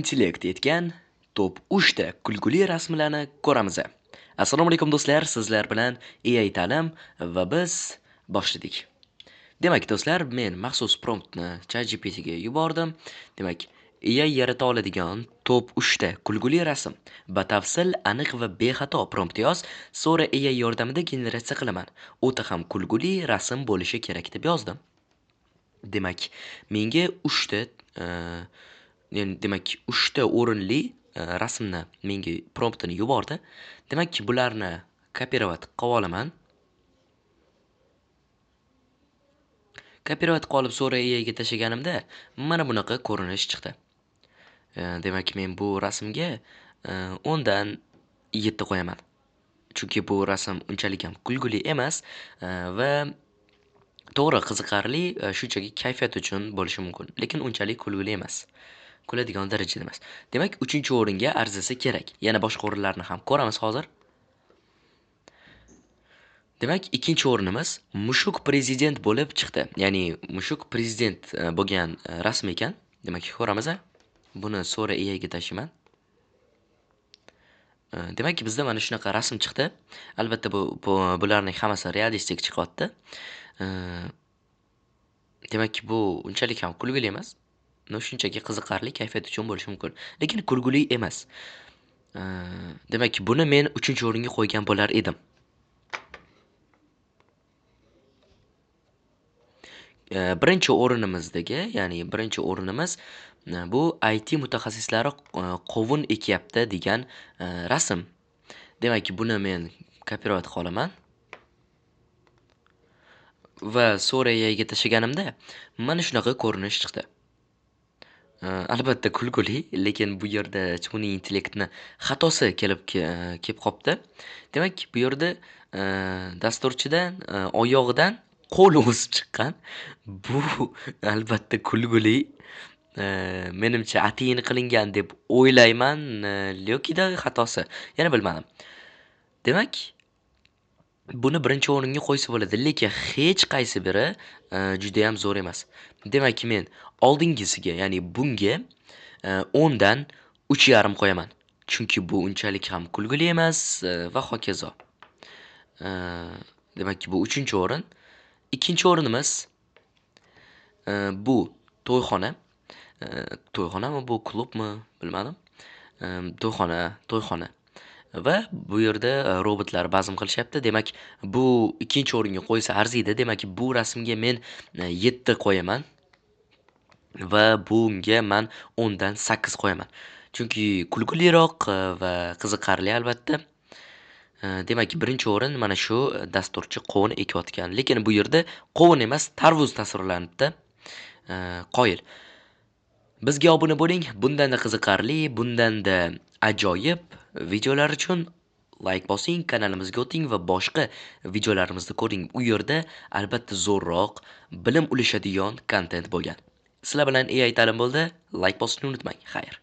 Intellekt etgan top 3 ta kulguli rasmlarni ko'ramiz. Assalomu alaykum do'stlar, sizlar bilan AI ta'lim va biz boshladik. Demak do'stlar, men maxsus promptni ChatGPT ga yubordim. Demak, AI yarata oladigan top 3 ta kulguli rasm batafsil, aniq va bexato prompt yoz, so'ra AI yordamida generatsiya qilaman. O'ta ham kulguli rasm bo'lishi kerak deb yozdim. Demak, menga 3 ta demak 3 ta o'rinli rasmni menga promptini yubordi. Demak, bularni kopirovat qilib olaman. Kopirovat qilib so'ra AI ga tashlaganimda mana bunaqa ko'rinish chiqdi. Demak, men bu rasmga 10 dan 7 qo'yaman. Chunki bu rasm unchalik ham kulguli emas va to'g'ri qiziqarli, shunchaki kayfiyat uchun bo'lishi mumkin, lekin unchalik kulguli emas. Kuladigan darajada emas. Demak, 3-o'ringa arzisi kerak. Yana boshqa o'rinlarni ham ko'ramiz hozir. Demak, 2-o'rinimiz mushuk prezident bo'lib chiqdi. Ya'ni mushuk prezident bo'lgan rasm ekan. Demak, ko'ramiz. Buni so'ra AI ga tashlayman. Demak, bizda mana shunaqa rasm chiqdi. Albatta bularning hammasi realistik chiqyapti. Demak, bu unchalik ham kulguli emas. No, shunchaki qiziqarli kayfiyat uchun bo'lishi mumkin, lekin kulguli emas. Demak, buni men 3-o'ringa qo'ygan bo'lar edim. Birinchi o'rinimizdagi, ya'ni birinchi o'rinimiz bu IT mutaxassislari qovun ekyapti degan rasm. Demak, buni men kopirovat qilaman. Va so'ra AI ga tashlaganimda mana shunaqa ko'rinish chiqdi. Albatta kulguli, lekin bu yerda sun'iy intellektni xatosi kelib qolibdi. Demak, bu yerda dasturchidan oyog'idan qo'l o'sib chiqqan. Bu albatta kulguli. Menimcha atayin qilingan deb o'ylayman, yokida xatosi. Yana bilmadim. Demak, buni birinchi o'ringa qo'ysa bo'ladi, lekin hech qaysi biri juda ham zo'r emas. Demak, men oldingisiga, ya'ni bunga 10 dan 3,5 qo'yaman. Chunki bu unchalik ham kulguli emas va hokazo. Demak, bu 3-o'rin. 2-o'rinimiz bu to'yxona. To'yxonami bu, klubmi, bilmadim. To'yxona. Va bu yerda robotlar bazm qilishyapti. Demak, bu 2-o'ringa qo'ysa arziydi. Demak, bu rasmga men 7 qo'yaman va bunga men 10 dan 8 qo'yaman. Chunki kulguliroq va qiziqarli albatta. Demak, 1-o'rin mana shu dasturchi qovun ekayotgan. Lekin bu yerda qovun emas, tarvuz tasvirlanibdi. Qoyil. Bizga obuna bo'ling. Bundan-da qiziqarli, bundan-da ajoyib videolar uchun like bosing, kanalimizga o'ting va boshqa videolarimizni ko'ring. U yerda albatta zo'rroq bilim ulashadigan kontent bo'lgan. Sizlar bilan AI ta'lim bo'ldi. Like bosishni unutmang. Xayr.